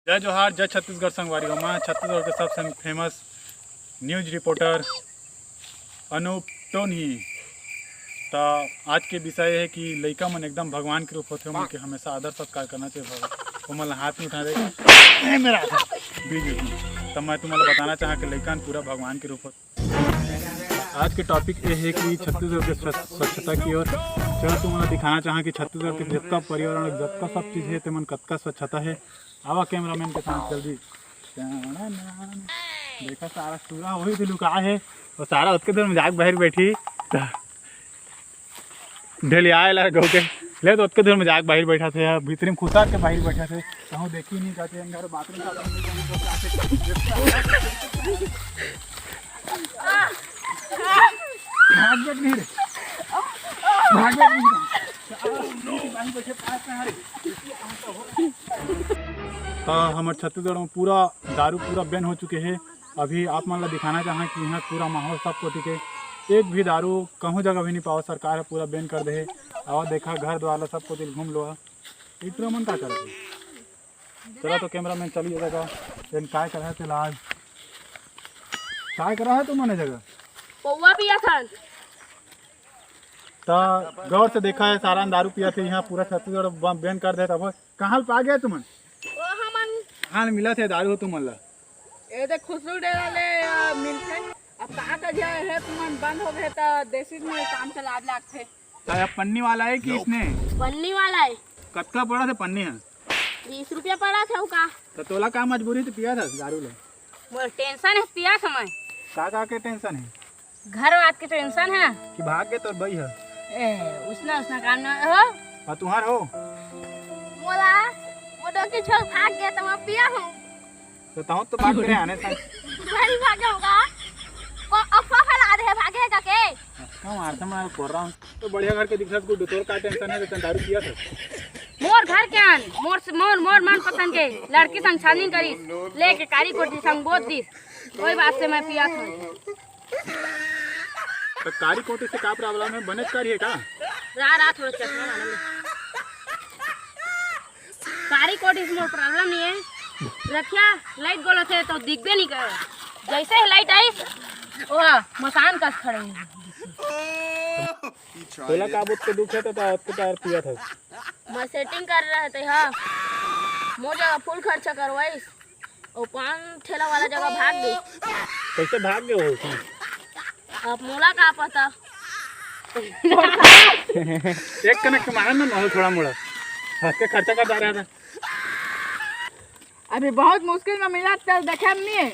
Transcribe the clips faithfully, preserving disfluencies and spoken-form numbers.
जय जोहार, जय छत्तीसगढ़ संगवारी हो। मैं छत्तीसगढ़ के सबसे famous news reporter Anoop Tony. त आज के विषय हे कि लइका मन एकदम भगवान के रूप होथे, ओमन के हमेशा आदर सत्कार करना चाहिए। भगवान ओमन ला हाथ नहीं उठाना चाहिए। ए, मेरा हाथ। बीच बीच में। त मैं तुम्हाला बताना चाहा कि लइका मन पूरा भगवान के रूप होथे। आज के टॉपिक ये हे कि छत्तीसगढ़ के स्वच्छ-, स्वच्छता की ओर। चलो तुम्हाला दिखाना चाहा कि छत्तीसगढ़ के जतका पर्यावरण, जतका सब चीज हे, तेमन कतका स्वच्छता हे। आवा कैमरामैन के साथ जल्दी। देखा सारा सूरा वही तो लुका हे, और सारा ओतके दूर में जाके बाहर बैठी। त ढेलियाए ला गो के ले तो ओतके दूर में जाके बाहर बैठा थे, भीतरी में खुसार के बाहर बैठा थे। कहूँ देखी नहीं जाते अंदर बाथरूम साथरूम नहीं जाने को आते। भाग बैठ नहीं रे, भाग बैठ नहीं रे। त हमर छत्तीसगढ़ में पूरा दारू पूरा बैन हो चुके हे। अभी आप मन ला दिखाना चाहा कि यहाँ पूरा माहौल सब कोती के एक भी दारू कहूँ जगह भी नहीं पावा, सरकार ह पूरा बैन कर दे हे। आवा देखा घर द्वार ला सब कोती घूम लो। इतना मन का करत हे? चला तो कैमरामैन चली जगह। लेकिन काय करा हे तेला आज? काय करा हे तुमन ए जगह? पौवा पिया थन। त गौर से देखा हे, सारा दारू पिया थे यहाँ पूरा छत्तीसगढ़ ब-, बैन कर दे। तब कहाँ ले पा गए तुमन? ओ हमन कहाँ ले मिला थे दारू तुमन ला? ए दे खुसरू डेरा ले, आ, मिलथे। अब का का जाए हे तुमन बंद हो गए त देसी में काम चलाब लागथे। त अब पन्नी वाला हे कि इसने? पन्नी वाला हे। कतका पड़ा थे पन्नी हे? बीस रुपया पड़ा थे का। त तोला का मजबूरी थे पिया था दारू ले? मोर टेंशन हे पिया समय। का का के टेंशन हे? घर बात के टेंशन हे। कि भाग गए तोर बई ह? ए, उसना, उसना काम ना हो। हाँ, तुहार हो? मोला, वो डोकी छोड़ भाग गए त मैं पिया हूँ। तो तहूँ तो भाग गए आने से। भाई भागे होगा। को अफवाह फैला दे भागे का के? का मारथे मार कर रहा हूँ। तो बढ़िया घर के दिखत गुड्डू, तोर का टेंशन हे? तो दारू पिया था। मोर घर के आन, मोर से, मोर, मोर मन पसंद के लड़की संग छानबीन करिस, लेके कारी कोठी संग बोत दिस। कोई बात से मैं पिया था। त कारी कोठी से का प्रॉब्लम हे? बने कारी हे का? रा, रा, थोड़ा चश्मा मारे ले। कारी कोठी से मोर प्रॉब्लम नहीं हे। रखिया लाइट गोलथे तो दिखबे नहीं करे। जैसे ही लाइट आइस, ओहा मसान कस खड़े हे। तोला का बुत के दुख हे त ओतके टायर पिया था। मैं सेटिंग कर रहे थे, हाँ। मोर जगह फुल खर्चा करवाइस। ओ पान ठेला वाला जगह भाग गए। कैसे भाग गए हो? अब मोला का पता। एक कनेक्ट मारा ना, माहौल थोड़ा मोड़ा। हंस के खर्चा कर जा रहा था। अभी बहुत मुश्किल में मिला, चल देखे हम नहीं है।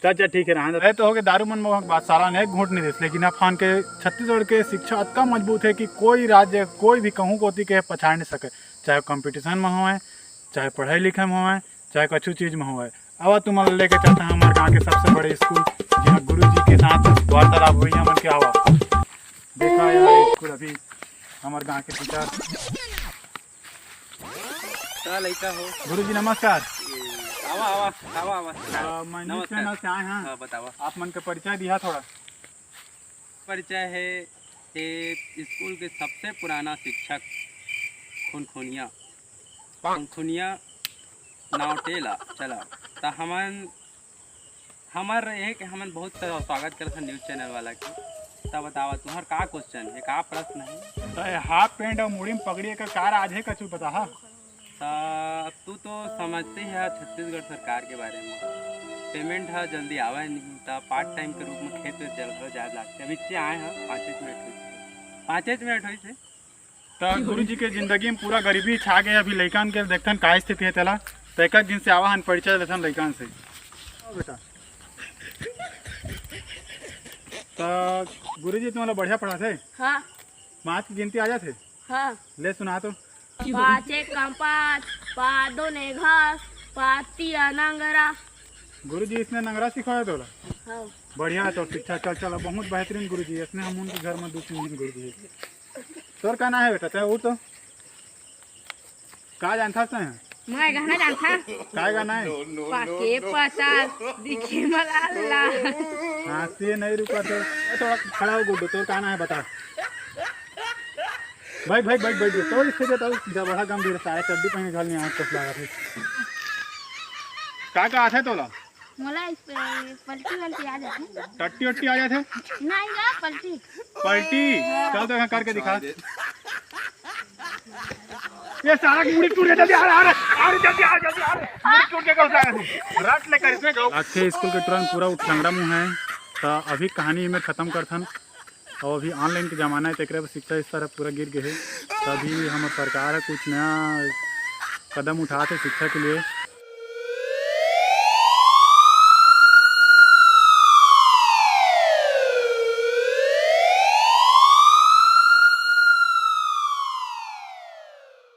चल, चल, ठीक है, रहने दे। ए तो हो गए दारू मन मोहक बात, साला ने एक घूंट नहीं देस, लेकिन अब फान के छत्तीसगढ़ के शिक्षा अतका मजबूत है कि कोई राज्य, कोई भी कहूँ कोती के पछाड़ नहीं सके, चाहे कंपटीशन में होए, चाहे पढ़ाई लिखाई में होए, चाहे कछु चीज में होए। अब तुम लेके चलता है हमारे गाँव के सबसे बड़े स्कूल, जहाँ गुरु जी के साथ वार्तालाप हुई हमन के। आवा, देखा यार स्कूल अभी हमारे गाँव के टीचर। का लइका हो? गुरुजी नमस्कार। आवा, आवा, आवा, आवा। आ, मैं न्यूज़ नमस्कार। चैनल से आए हैं। हाँ, बतावा। आप मन के परिचय दिया थोड़ा। परिचय है, ये स्कूल के सबसे पुराना शिक्षक खुनखुनिया, खुनखुनिया नावटेला चला। त हमन हमर ये कि हमन बहुत तरह स्वागत करथन न्यूज़ चैनल वाला के। त बतावा, तुहर का क्वेश्चन हे, का प्रश्न हे? त ये हाफ पैंट अउ मुड़ी में पगड़ी एकर का राज हे, कछु बताहा? त अब तू तो समझते ही है छत्तीसगढ़ सरकार के बारे में, पेमेंट ह जल्दी आवे नहीं, त पार्ट टाइम के रूप में खेत वेत जल घर जाए लागथे। अभी चे आए हैं, पाँचे मिनट होइस हे, पाँचे मिनट होइस हे। त गुरुजी के जिंदगी में पूरा गरीबी छा गए। अभी लइकन के देखथन का स्थिति हे तेला। त एक एक दिन से आवा हन, परिचय लेथन लइकन से। आओ बेटा। त गुरुजी तुम्हारा बढ़िया पढ़ाथे? हाँ। पाँच की गिनती आ जाथे? हाँ। ले सुना तो। पाँच एक कम पाँच, पाँच दो ने घास, पाँच तिया नंगरा। गुरुजी इसने नंगरा सिखाया तोला? हाँ। बढ़िया है तोर शिक्षा। चल, चल, बहुत बेहतरीन गुरुजी। इसने हम उनके घर में दो तीन दिन गुरुजी। तोर का नाम है बेटा? तै उठ तो। का जानथा तै? मैं गाना जानथा। का गाना है? पाके पताल दिखे मलाला। हाँ, से नहीं रुका थे। ए, थोड़ा खड़ा हो गुड्डू, तोर का नाम है बता। भाई, भाई, बैठ, बैठ, बैठ। तो इससे जाता हूँ, सीधा बड़ा गंभीर सारे चड्डी पहने घर में आँख कस लगा थे। का का आथे तोला? मोला इस पे पलटी वलटी आ जाथे। टट्टी उट्टी आ जाथे? नहीं गा, पलटी। पलटी? चल तो यहाँ करके दिखा। ये सारा की मुड़ी टूट गया, जल्दी आ, आ, आ, आ, जल्दी आ, जल्दी आ, मुड़ी टूट गया, गलता है। रट ले कर इसमें गौ। आखे स्कूल के टुरन पूरा उठलंगड़ा मुंह है। तो अभी कहानी में खत्म करथन। और अभी ऑनलाइन के जमाना है, तेकरे बर शिक्षा स्तर ह पूरा गिर गए है। तभी हमर सरकार है कुछ नया कदम उठाथे शिक्षा के लिए।